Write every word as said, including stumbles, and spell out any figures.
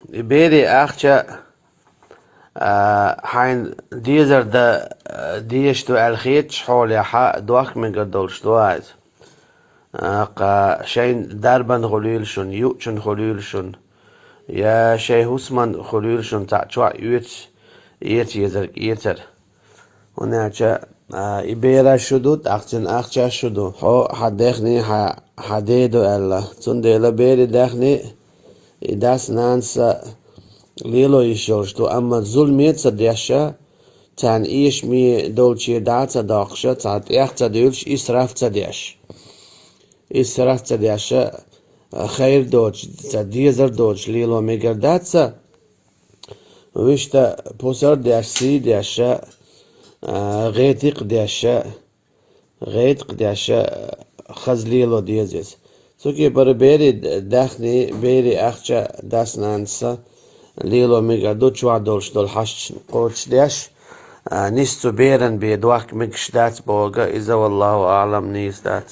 И берий ахча, а, хьайна дезар дан, а, дезаш ду аьлла хеташ хьолехьа дохка мегар долуш ду иза. А, кха, шайн дарбан хуьлийла шуна, юучун хуьлийла шуна, я шайн хӀусаман хуьлийла шуна цхьаъ чохь оьцу, эца езарг эцар. ХӀунда аьлча, а, и бераш шу ду, тӀаккха цуьнан ахчаш шу ду. Хьо хьан даьхни хьан, хьан ден ду аьлла. Цундела берий даьхни и дас-нанас лело йиш йолуш ду, амма зуламе а ца деш, царна эшаме долчуьра дӀа а ца доккхуш, царна тӀех а ца дуьйлуш, исраф а ца деш. Исраф а ца деш, хайр доцуш, царна дезар доцуш лело мегар дац. Вуьшта пусар а деш, сий а деш, а, гӀетикх а деш, гӀетикх а деш, а, хаза лело деза иза. Цу кепара берий даьхни, берий ахча дас-нанас лело мегар ду, чохь долуш долу хьашташна кхочушдеш, а, нийса цу беран бен дохка мегаш дац бохург, иза, валлаху аӀлам, нийса дац.